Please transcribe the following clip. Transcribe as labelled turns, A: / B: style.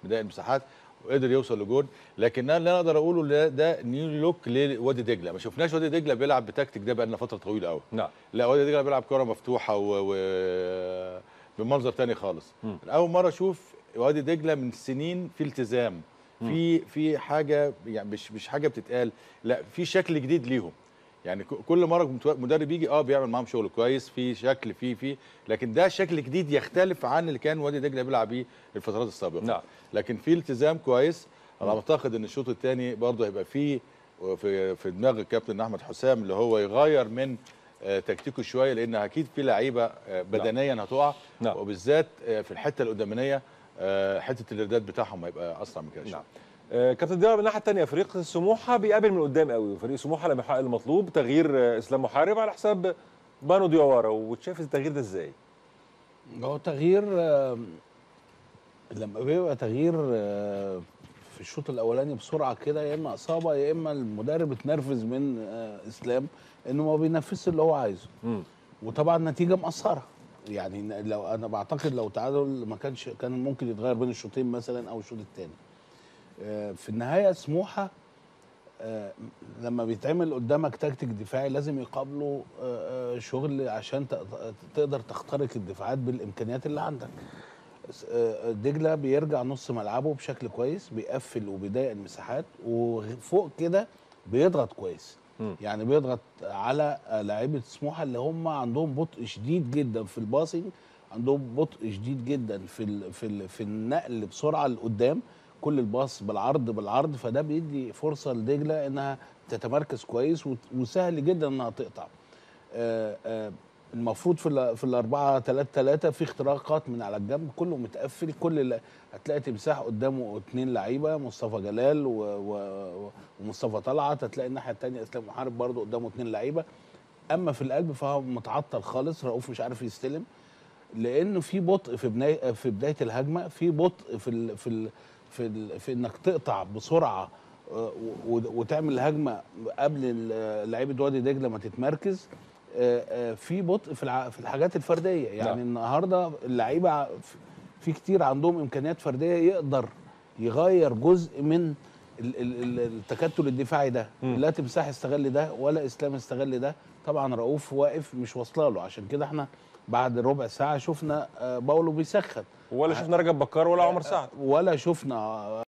A: مضايق المساحات وقدر يوصل لجون. لكن اللي انا اقدر اقوله ده new look لوادي دجله، ما شفناش وادي دجله بيلعب بتكتيك ده بقى لنا فترة طويلة قوي.
B: نعم.
A: لا، وادي دجله بيلعب كره مفتوحة و بمنظر تاني خالص. اول مرة اشوف وادي دجله من سنين في التزام، في حاجة يعني مش حاجة بتتقال، لا في شكل جديد ليهم. يعني كل مرة مدرب يجي بيعمل معاهم شغل كويس في شكل في لكن ده شكل جديد يختلف عن اللي كان وادي دجله بيلعب بيه الفترات السابقة.
B: نعم.
A: لكن في التزام كويس. انا اعتقد ان الشوط الثاني برضه هيبقى فيه في دماغ الكابتن احمد حسام اللي هو يغير من تكتيكه شوية، لان اكيد في لعيبة بدنيا هتقع.
B: نعم.
A: وبالذات في الحتة القدامانيه، حتة الارتداد بتاعهم هيبقى اسرع من كده.
B: نعم. كابتن ضياء، من الناحية الثانية فريق سموحه بيقابل من قدام قوي، وفريق سموحه لم يحقق المطلوب، تغيير اسلام محارب على حساب بانو ديوارا، وتشاف التغيير ده ازاي؟
C: هو تغيير لما بيبقى تغيير في الشوط الاولاني بسرعة كده، يا اما اصابه يا اما المدرب اتنرفز من اسلام انه ما بينفذش اللي هو عايزه. وطبعا النتيجة مقصرة، يعني لو انا بعتقد لو تعادل ما كانش كان ممكن يتغير بين الشوطين مثلا او الشوط الثاني. في النهاية سموحه لما بيتعمل قدامك تكتيك دفاعي لازم يقابله شغل عشان تقدر تخترق الدفاعات بالامكانيات اللي عندك. دجله بيرجع نص ملعبه بشكل كويس، بيقفل وبيضايق المساحات، وفوق كده بيضغط كويس. يعني بيضغط على لاعيبه سموحه اللي هم عندهم بطء شديد جدا في ال passing، عندهم بطء شديد جدا في النقل بسرعة لقدام، كل الباص بالعرض بالعرض، فده بيدي فرصة لدجله انها تتمركز كويس وسهل جدا انها تقطع. المفروض في 4-3-3 في اختراقات من على الجنب، كله متقفل، كل هتلاقي تمساح قدامه 2 لعيبة، مصطفى جلال ومصطفى طلعت، هتلاقي الناحية الثانية اسلام محارب برضه قدامه 2 لعيبة. اما في القلب فهو متعطل خالص، رؤوف مش عارف يستلم لانه في بطء في بداية الهجمة، في بطء في ال في ال في, ال في انك تقطع بسرعة وتعمل الهجمة قبل لعيبة وادي دجله ما تتمركز، في بطء في الحاجات الفردية. يعني
B: نعم.
C: النهارده اللعيبة في كتير عندهم امكانيات فردية يقدر يغير جزء من التكتل الدفاعي ده. لا تمساح استغل ده ولا اسلام استغل ده، طبعا رؤوف واقف مش واصله له، عشان كده احنا بعد ربع ساعة شفنا باولو بيسخن،
B: ولا شفنا رجب بكار ولا عمر سعد،
C: ولا شفنا